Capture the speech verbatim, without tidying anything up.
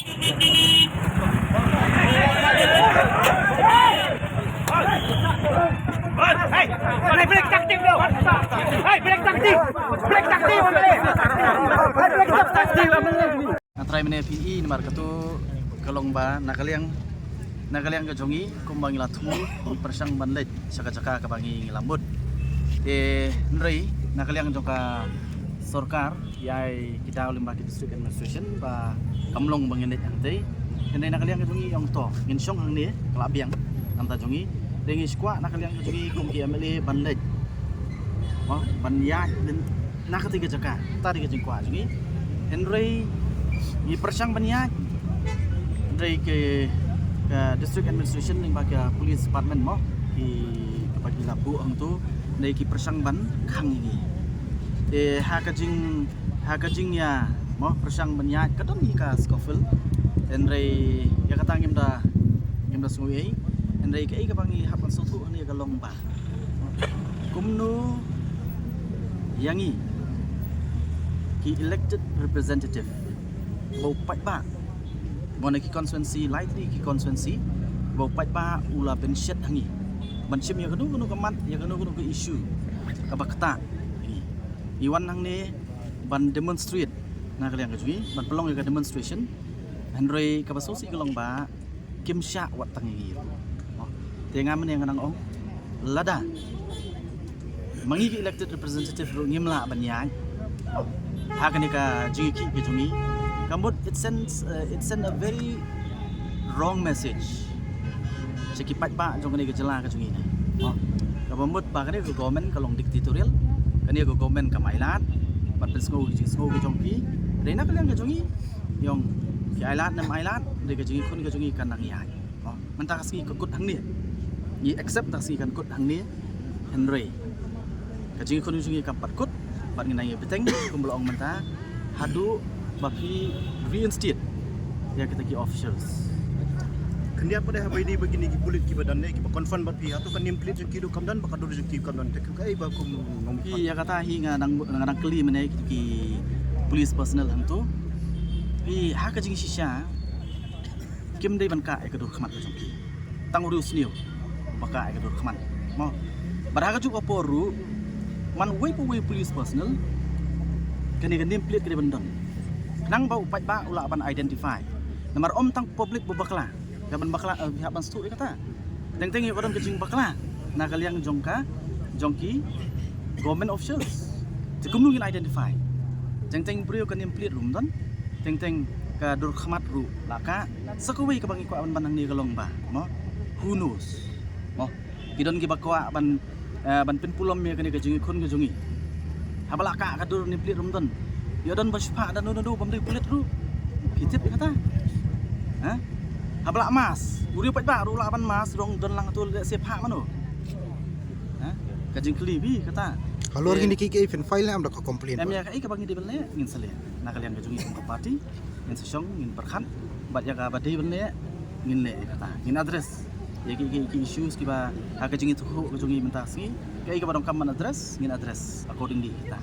Hey, break tactic, bro. Hey, break tactic. Break tactic, bro. Hey, break tactic, bro. Nga trai mynne phi i namar katu ka long ba na ka liang, na ka liang ka jong i kumba ngi la thmu i pyrshang ban leit sha ka jaka kaba ngi ngi la mut. Te hynrei na ka liang jong ka sorkar ïa i ki daw lyngba ki district administration ba kam long ba ngin leit hangtei. Hynrei na ka liang ka jong i ong to ngin shong hangne ka la biang namta jong i. Te ngi skwah na ka liang ka jong i kum ki M L A ban leit, ban ïaid na kata ka jaka, ta dei ka jingkwah jong ngi. Hynrei ngi pyrshang ban ïaid, hynrei ka district administration lyngba ka police department mo, ki kaba ki la buh hangtu, hynrei ki pyrshang ban khang ïa ngi. Te ha ka jing, ha ka jingïa mo pyrshang ban ïaid ka don hi ka scuffle. Hynrei ïa kata ngim da, ngim da sngew ei. Hynrei kaei kaba ngi hap ban sngewthuh hangne ka long ba kumno ïa ngi ki elected representative ba u paidbah, mo na ki constituency, lai tylli ki constituency, ba u paidbah u la pynshet ha ngi ban shim ïa kano kano ka mat, ïa kano kano ka issue kaba ktah ha ngi. Ngi wan hangne ban demonstrate na ka liang ka jong ngi, ban pynlong ïa ka demonstration. Hynrei kaba sngewsih ka long ba kim shah wat tang ïa ngi ruh. Te nga mynne nga nang ong lada ma ngi ki elected representative ruh ngim lah ban ïaid ha kane ka jingïakhih ka jong ngi, ka mut it sends, uh, it send a very wrong message sha ki paidbah jong kane ka jylla ka jong ngi ne. Kaba mut ba kane ka government ka long dictatorial, kane ka government kam ailad ban pynsngew ki jingsngew ki jong phi. Dei na ka liang ka jong ngi, ïong phi ailad ne ym ailad, dei ka jingïakhun ka jong ngi kan nang ïaid. Mynta ka sngi ka kut hangne, ngi accept ta ka sngi kan kut hangne. Hynrei ka jingïakhun ka jong ngi kam pat kut, bad ngin nang ïa bteng kumba la ong mynta haduh ba phi reinstate ïa kita ki officials. Khyndiat pat de haba ïadei bad kine ki pulit kiba don ne kiba confront bad phi, hato ka name plate jong ki ruh kam don bad ka dur jong ki kam don, te kaei ba kum nongmihkhmat? Ïa kata hi nga dang, nga dang kylli mynne ki, ki police personnel hangto. Phi ha ka jingshisha kim dei ban kah ïa ka dur khmat ka jong ki. Tang u riewsniew ba kah ïa ka dur khmat mo. Bad ha kajuh ka por ruh man uwei pa uwei u police personnel kane ka name plate ka dei ban don khnang ba u paidbah u lah ban identify. Namar ym tang public ba bakla, ka ban bakla, eh, hap ban sngewthuh ïa kata. Teng teng ïoh ka don ka jingbakla na ka liang jong ka, jong ki government officials. Te kumno ngin identify? Teng teng briew ka name plate ruh ym don, teng teng ka dur khmat ruh la kah. Sa kawei kaba ngi kwah ban ban hangne ka long ba mo, who knows mo, ki don kiba kwah ban, eh, ban pynpulom ïa kane ka jingïakhun ka jong ngi. Haba la kah ka dur name plate ruh ym don, ïoh don ba shiphah da no da no bym dei pulit ruh. Phi tip ïa kata? Ha? Haba la mask, u riew paidbah ruh lah ban mask, dang don lang tu leh shiphah mano. Ha? Ka jingkylli phi kata. Halor kine ki, ki phin file ne em da ka complaint? Em ïa kaei kaba ngi dei ban leh ngin sa leh na ka liang ka jong ngi kum ka party. Ngin sa shong ngin pyrkhat bad ïa kaba dei ban leh ngin leh ïa kata, ngin address ïa ki, ki, ki issues kiba ha ka jingïathuhkhruh ka jong ngi mynta ka sngi. Kaei kaba donkam ban address ngin address accordingly kita.